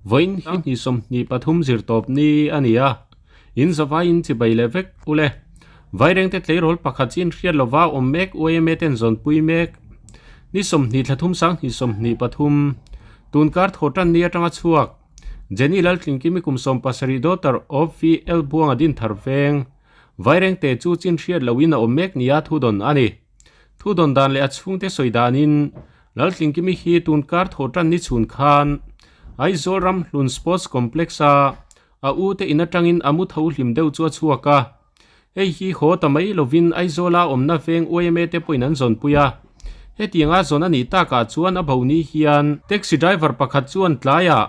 Vawiin hi hni 23 zirtawp ni a ni a, in zavaiin chibai leh vek ule. Vairengte tleirawl pakhat chin hriat lova awm mek yma ten zawnpui mek. Ni 20 thla thum sang hni 23 tunkar thawhtan ni atanga chhuak. Jenny Laltlingkimi kum 17 daughter of VL Buanga Dinthar veng. Vairengte chu chin hriat loin a awm mek nia thudawn a ni. Thudawn dan leh a chhungte sawi danin Laltlingkimi hi tunkar thawhtan ni chhun khan Aizawl ram hlun Sports Complex a a u te in atangin a mu tho hlim deuh chu a chhuak a. Hei hi haw ta mai lovin Aizawla awmna veng yma te pawhin an zawnpui a. Hetianga zawn a nih takah chuan a bo ni hian taxi driver pakhat chuan tlaiah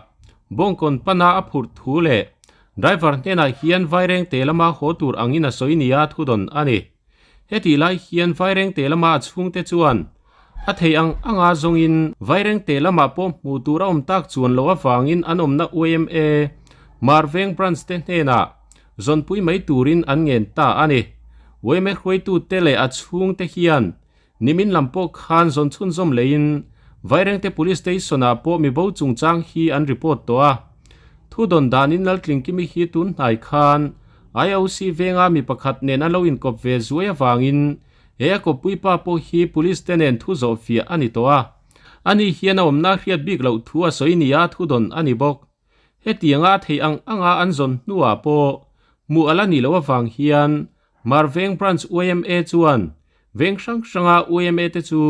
Bawngkawn pana a phurh thu leh driver hnenah hian Vairengte lama haw tur angin a sawi nia thudawn a ni. Hetih lai hian Vairengte lama a chhungte chuan a thei ang anga zawngin Vairengte lamah pawh hmuh tur a awm tak chuan loh avangin an awmna yma Marveng Branch te hnenah zawnpui mai turin an ngen ta a ni. Yma hruaitute leh a chhungte hian nimin lam pawh khan zawn chhunzawm leiin Vairengte Police Station-ah pawh mibo chungchang hi an report tawh a. Thudawn danin Laltlingkimi hi tun hnai khan IOC venga mi pakhat nen an lo inkawp ve zuai avangin he a kawppui pa pawh hi police te nen thu zawh fiah a ni tawh a. Ani hian a awmna hriat bik loh thu a sawi nia thudawn a ni bawk. Hetianga a theih ang anga an zawn hnuah pawh hmuh a la nih loh avang hian Marveng Branch yma chuan veng hrang hranga yma te chu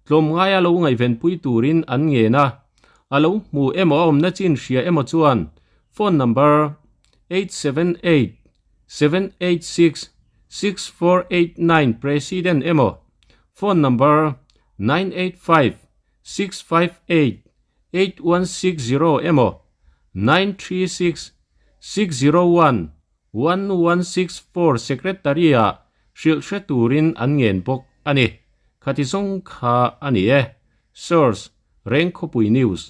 tlawmngaia lo ngaihvenpui turin an ngen a. A lo hmu emaw a awmna chin hria emaw chuan phone number 878 786 6489 President emaw phone number 985 658 8160 emaw 936 601 1164 Secretary-ah hrilh hre turin an ngen bawk a ni. Khati zawng kha a ni e. Source, Rengkhawpui News.